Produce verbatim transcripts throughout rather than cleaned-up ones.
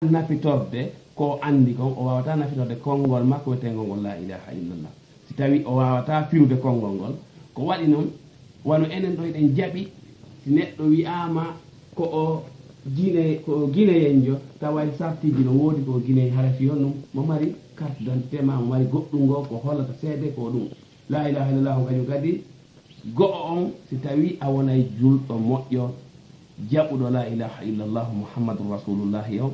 nafitorde ko o anndi kon, o waawataa nafitorde konngol makko wiyeteengo ngol laa ilaaha illallah. Si tawii o waawataa firude konngol ngol, ko waɗi noon, wano enen ɗo eɗen jaɓi, si neɗɗo wiyaama ko o Gine, ko o Gineyenjo, tawa e sartiiji no woodi ko o Gine, hara fii honɗum? Mo mari carte d'identité maa mo mari goɗɗum ngoo ko hollata seede ko ɗum. Laa ilaaha illallah kañum kadi, go'o on, si tawii a wonay julɗo moƴƴo, jaɓuɗo laa ilaaha illallah Muhammadun Rasulullahi on,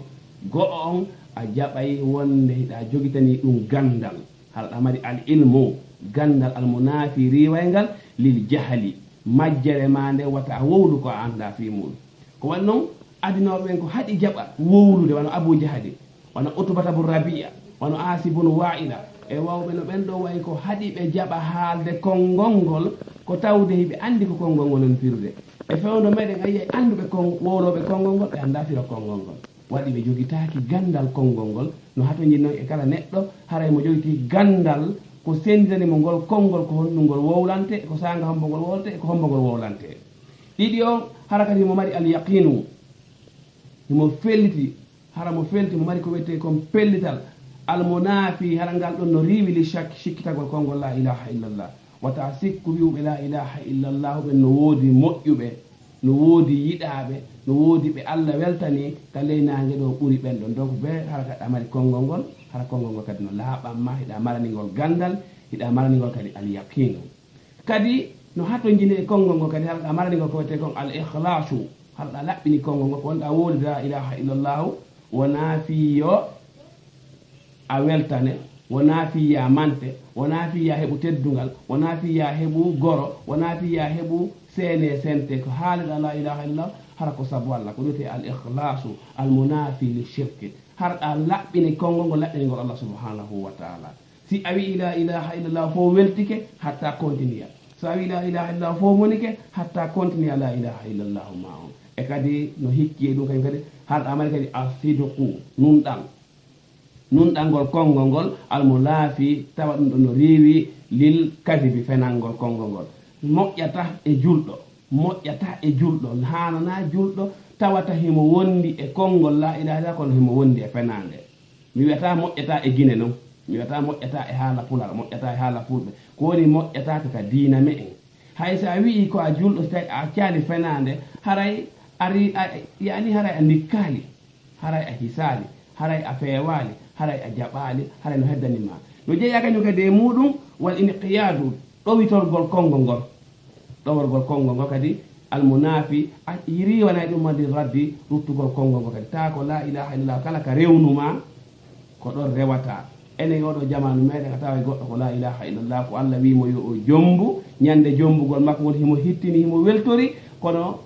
go'o on a jaɓay wonde hiɗa jogitanii ɗum ganndal. Hara ɗa mari al ilmu, ganndal al munaafi riiwayngal lil jahali, majjere maa nde wata a wowlu ko a anndaa fii muuɗum. Ko waɗi noon, adinooɓe ɓen ko haɗi jaɓa wowlude, wano Abu Jahali, wano Utbata bun Rabi'a, wano Aasi bun Wa'ila, e wawɓe no ɓen ɗo wayi ko haɗi ɓe jaɓa haalde konngol ngol, ko tawde hiɓe anndi ko konngol ngol woni firude. E fewndo meɗen a yi'ay annduɓe kon, wowlooɓe konngol ngol, ɓe anndaa firo konngol ngol. Waɗi ɓe jogitaaki ganndal konngol ngol, no hatonjini noon e kala neɗɗo, haray mo jogitii ganndal ko sennditani mo ngol konngol, ko honɗum ngol wowlante, ko saanga hombo ngol wowlante, ko hombo ngol wowlante. Ɗiɗi on, hara kadi himo mari al yaqiinu, himo felliti, hara mo felliti, mo mari ko wiyetee kon pellital, al munaafi, hara ngal ɗon no riiwi li shakki, sikkitagol konngol laa ilaaha illallah. Wata sikku wi'uɓe laa ilaaha illallah ɓen no woodi moƴƴuɓe, no woodi yiɗaaɓe, no woodi ɓe Alla weltanii ka ley naange ɗoo ɓuri ɓen ɗon. Donc, bee hara kadi a mari konngol ngol, hara konngol ngol kadi no laaɓan ma, hiɗa marani ngol ganndal, hiɗa marani ngol kadi al yaqiinu. Kadi no hatonjini e konngol ngol kadi, hara ɗa marani ngol ko wiyetee kon al ikhlaasu, hara ɗa laɓɓini konngol ngol, ko wonɗa wowlude laa ilaaha illallahu, wonaa fii yo a weltane, wonaa fii yo a mante, wonaa fii yo a heɓu teddungal, wonaa fii yo a heɓu goro, wonaa fii yo a heɓu seene sente, ko haaliɗa laa ilaaha illallahu, hara ko sabu Alla, ko wiyetee al ikhlaasu, al munaafi li shirki, hara ɗa laɓɓini konngol ngol, laɓɓini ngol Alla subhaanahu wa taala. Si a wi'i laa ilaaha illallah fof weltike, hatta continue. So a wi'i laa ilaaha illallah fof monike, hatta continue laa ilaaha illallah ma on. E kadi no hikki e ɗum kañum kadi, har ɗa mari kadi a sidqu, nunɗal. Nunɗal ngol konngol ngol, almo laafi, tawa ɗum ɗo no riiwi lil kadibi, fenangol konngol ngol. Moƴƴata e julɗo, moƴƴata e julɗo, haanana julɗo, tawata himo wondi e konngol laa ilaaha illallah, kono himo wondi e fenaande. Mi wi'ataa moƴƴataa e Gine non. Mi wi'ataa moƴƴataa e haala Pular, moƴƴataa e haala Fulɓe. Ko woni moƴƴataake ka diina me'en. Hay so a wi'ii ko a julɗo, so tawi a accaali fenaande, haray a ri-, a, yaani haray a ndikkaali, haray a hisaali, haray a feewaali, haray a jaɓaali, haray no heddani ma. No jeyaa kañum kadi e muuɗum, wal inqiyaadu, ɗowitorgol konngol ngol. Ɗoworgol konngol ngol kadi, almunaafi, a riiwanay ɗum ma lil raddi, ruttugol konngol ngol kadi. Taa ko laa ilaaha illallah kala ka rewnu ma, ko ɗon rewata. Enen oɗo jamaanu meɗen a taway goɗɗo ko laa ilaaha illallah, ko Alla wii mo yo o jombu, ñande jombugol makko ngol himo hittini, himo weltori, kono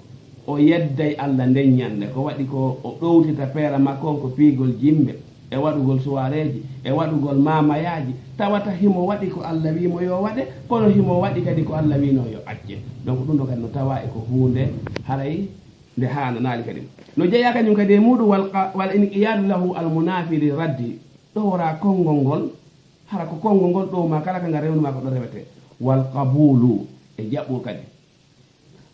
o yedday Alla nden ñande. Ko waɗi ko o ɗowtita peera makko on ko piigol jimbe, e waɗugol suwareeji, e waɗugol mamayaaji, tawata himo waɗi ko Alla wii mo yo waɗe, kono himo waɗi kadi ko Alla wiino yo acce. Donc ɗum ɗo kadi no tawa e ko huunde haray nde haananaali kadi. No jeyaa kañum kadi e muuɗum wal qa-, wal inqiyaadu lahu al munaafi li raddi. Ɗowora konngol ngol, hara ko konngol ngol ɗow ma kala ka nga rewnu ma ko ɗo rewete. Wal qabuulu, e jaɓɓol kadi.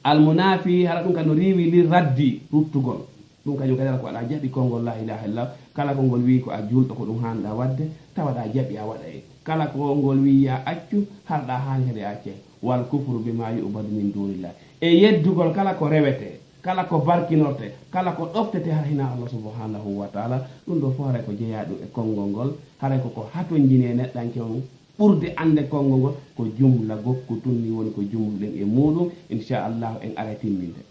Almunaafi, hara ɗum kadi no riiwi li raddi, ruttugol. Ɗum kañum kadi hara ko aɗa jaɓi konngol laa ilaaha illallah. Kala ko ngol wii ko a julɗo, ko ɗum haanɗa waɗde, tawa aɗa jaɓi a waɗa e. Kala ko ngol wii ya accu, hara ɗa haani kadi a accay. Wal kufru bimaa yu'badu min duunillah. E yeddugol kala ko rewete, kala ko barkinorte, kala ko ɗoftete hara hinaa Allah subhaanahu wa taala, ɗum ɗo fof haray ko jeyaaɗum e konngol ngol, haray ko ko hatonjini e neɗɗanke on, ɓurde annde konngol ngol, ko jumla gokku tun ni woni ko jumluɗen e muuɗum, inchallahu en aray timminde.